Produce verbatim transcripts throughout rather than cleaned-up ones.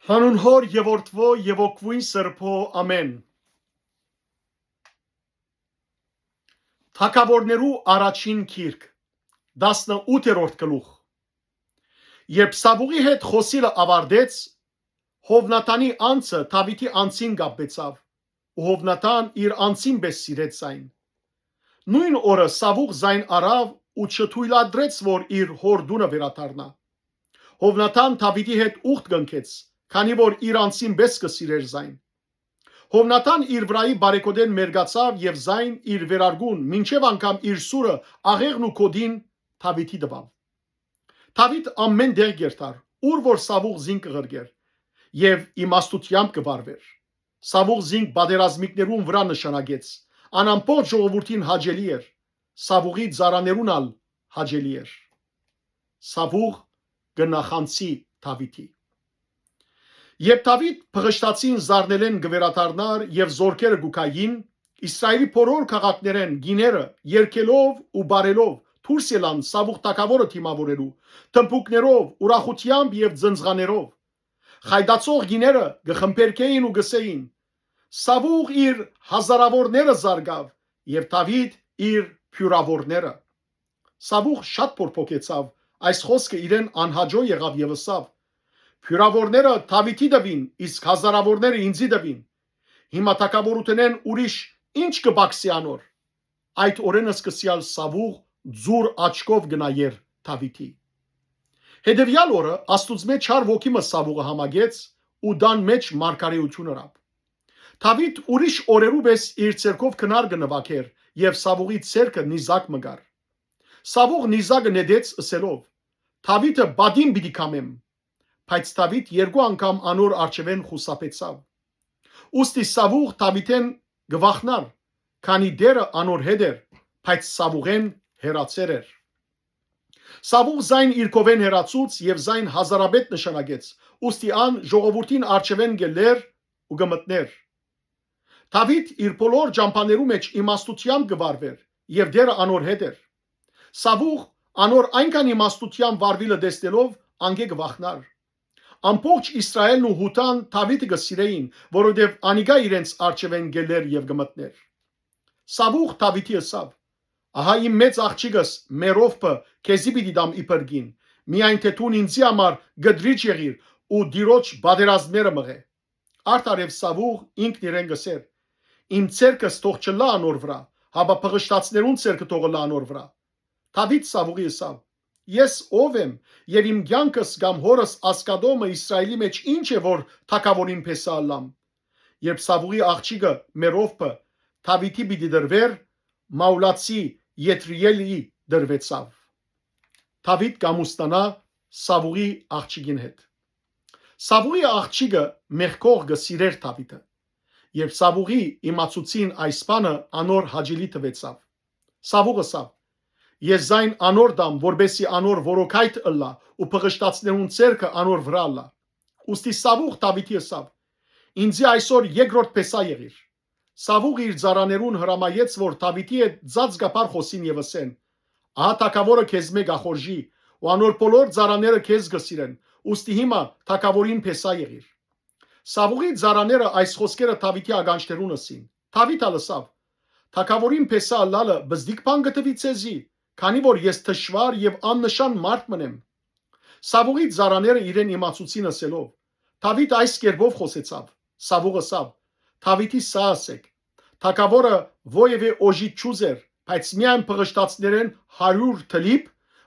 Հանուն Հօր եւ Որդւոյ եւ Հոգւոյն Սրբոյ, ամէն։ Թագաւորներու առաջին գիրք, տասնութերորդ գլուխ։ Երբ Սաւուղի հետ խօսիլը աւարտեց, Յովնաթանի անձը Դաւիթի անձին կապուեցաւ, ու Յովնաթան իր անձին պէս սիրեց զայն։ Նոյն օրը Սաւուղ զայն առաւ ու չթոյլատրեց որ իր հօր տունը վերադառնայ։ Յովնաթան Դաւիթի հետ ուխտ կնքեց, քանի որ իր անձին պէս կը սիրէր զայն։ Յովնաթան իր վրայի բարեգօտէն մերկացաւ եւ զայն իր վերարկուն, մինչեւ անգամ իր սուրը, աղեղն ու գօտին Դաւիթի տուաւ։ Դաւիթ ամէն տեղ կ'երթար, ուր որ Սաւուղ զինք կը ղրկէր եւ իմաստութեամբ կը վարուէր։ Սաւուղ զինք պատերազմիկներուն վրայ նշանակեց, ան ամբողջ ժողովուրդին հաճելի էր, Սաւուղի ծառաներուն ալ հաճելի էր։ Սաւուղ կը նախանձի Դաւիթի։ Երբ Դաւիթ Փղշտացին զարնելէն կը վերադառնար եւ զօրքերը կու գային, Իսրայէլի բոլոր քաղաքներէն կիները, երգելով ու բարելով, դուրս ելան Սաւուղ թագաւորը դիմաւորելու, թմբուկներով, ուրախութեամբ եւ ծնծղաներով։ Խայտացող կիները կը խմբերգէին ու կ'ըսէին. «Սաւուղ իր հազարաւորները զարկաւ եւ Դաւիթ իր բիւրաւորները»։ Սաւուղ շատ փորփոքեցաւ այս խօսքը իրեն անհաճոյ եղաւ եւ ըսաւ. «Բիւրաւորները Դաւիթի տուին, իսկ հազարաւորները ինծի տուին։ Հիմա թագաւորութենէն ուրիշ ի՞նչ կը պակսի անոր»։ Այդ օրէն սկսեալ Սաւուղ ձուռ աչքով կը նայէր Դաւիթի։ Հետեւեալ օրը Աստուծմէ չար ոգի մը Սաւուղը համակեց ու տան մէջ մարգարէութիւն ըրաւ։ Դաւիթ ուրիշ օրերու պէս իր ձեռքով քնար կը նուագէր եւ Սաւուղի ձեռքը նիզակ մը կար։ Սաւուղ նիզակը նետեց ըսելով. «Դաւիթը պատին պիտի քամեմ»։ Բայց Դաւիթ երկու անգամ անոր առջեւէն խուսափեցաւ։ Ուստի Սաւուղ Դաւիթէն կը վախնար, քանի Տէրը անոր հետ էր, բայց Սաւուղէն հեռացեր էր։ Սաւուղ զայն իր քովէն հեռացուց եւ զայն հազարապետ նշանակեց, ուստի ան ժողովուրդին առջեւէն կ'ելլէր ու կը մտնէր։ Դաւիթ իր բոլոր ճամբաներու մէջ իմաստութեամբ կը վարուէր եւ Տէրը անոր հետ էր։ Սաւուղ անոր այնքան իմաստութեամբ վարուիլը տեսնելով անկէ կը վախնար։ Ամբողջ Իսրայէլն ու Յուդան Դաւիթը կը սիրէին, որովհետեւ անիկա իրենց առջեւէն կ'ելլէր եւ կը մտնէր։ Սաւուղ Դաւիթի ըսաւ. «Ահա իմ մեծ աղջիկս Մերովբը քեզի պիտի տամ իբր կին, միայն թէ դուն ինծի համար կտրիճ եղիր ու Տիրոջ պատերազմները մղէ»։ Արդարեւ Սաւուղ ինքն իրեն կ'ըսէր. «Իմ ձեռքս թող չըլլայ անոր վրայ, հապա փղշտացիներուն ձեռքը թող ըլլայ անոր վրայ»։ Դաւիթ Սաւուղի ըսաւ. «Ես ո՞վ եմ եւ իմ կեանքս կամ հօրս Ասկատոմը Իսրայէլի մէջ ի՞նչ է որ թագաւորին փեսայ ըլլամ»։ Երբ Սաւուղի աղջիկը Մերովբը Դաւիթի պիտի տրուէր, Մաուլացի Եթրիէլի տրուեցաւ։ Դաւիթ կ'ամուսնանայ Սաւուղի աղջիկին հետ։ Սաւուղի աղջիկը մեղքող կը սիրէր Դաւիթը։ Երբ Սաւուղի իմացուցին այս բանը, անոր հաճելի թուեցաւ։ Սաւուղ ըսաւ. «Ես զայն անոր տամ, որպէսզի անոր որոգայթ ըլլայ ու փղշտացիներուն ձեռքը անոր վրայ ըլլայ»։ Ուստի Սաւուղ Դաւիթի ըսաւ. «Ինծի այսօր երկրորդ փեսայ եղիր»։ Սաւուղ իր ծառաներուն հրամայեց որ Դաւիթի հետ ծածկաբար խօսին եւ ըսեն. «Ահա թագաւորը քեզմէ կ'ախորժի ու անոր բոլոր ծառաները քեզ կը սիրեն, ուստի հիմա թագաւորին փեսայ եղիր»։ Սաւուղի ծառաները այս խօսքերը Դաւիթի ականջներուն ըսին։ Դաւիթ ալ ըսաւ. «Թագաւորին փեսայ ըլլալը պզտիկ բան կը թուի ձեզի, քանի որ ես թշուառ եւ աննշան մարդ մըն եմ»։ Սաւուղի ծառաները իրեն իմացուցին ըսելով. «Դաւիթ այս կերպով խօսեցաւ»։ Սաւուղ ըսաւ. «Դաւիթի սա ըսէք. թագաւորը որեւէ օժիտ չուզեր, բայց միայն փղշտացիներէն հարիւր թլիպ,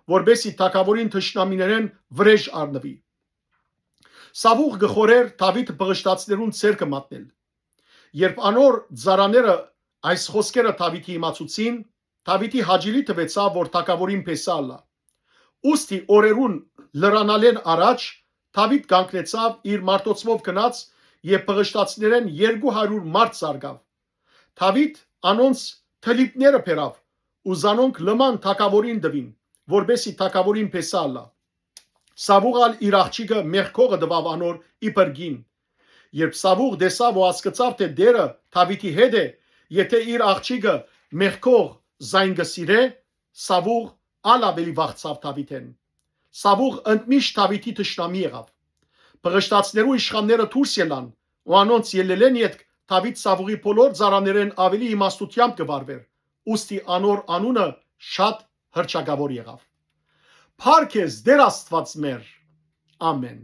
որպէսզի թագաւորին թշնամիներէն վրէժ առնուի»։ Սաւուղ կը խորհէր Դաւիթը փղշտացիներուն ձեռքը մատնել։ Երբ անոր ծառաները այս խօսքերը Դաւիթի իմացուցին, Դաւիթի հաճելի թուեցաւ որ թագաւորին փեսայ ըլլայ։ Ուստի օրերուն լրանալէն առաջ Դաւիթ կանգնեցաւ իր մարդոցմով գնաց եւ փղշտացիներէն երկու հարիւր մարդ զարկաւ։ Դաւիթ անոնց թլիպները բերաւ ու զանոնք լման թագաւորին տուին, որպէսզի թագաւորին փեսայ ըլլայ։ Սաւուղ ալ իր աղջիկը մեղքողը տուաւ անոր իբր կին։ Երբ Սաւուղ տեսաւ ու հասկցաւ թէ Տէրը Դաւիթի հետ է, եթէ իր աղջիկը մեղքող զայն կը սիրէ, Սաւուղ ալ աւելի վախցաւ Դաւիթէն։ Սաւուղ ընդմիշտ Դաւիթի թշնամի եղաւ։ Պղշտացիներու իշխանները դուրս ելան ու անոնց ելլելէն ետք Դաւիթ Սաւուղի բոլոր ծառաներէն աւելի իմաստութեամբ կը վարուէր, ուստի անոր անունը շատ հռչակաւոր եղաւ։ Փառք ես, Տէր Աստուած մեր։ Ամէն։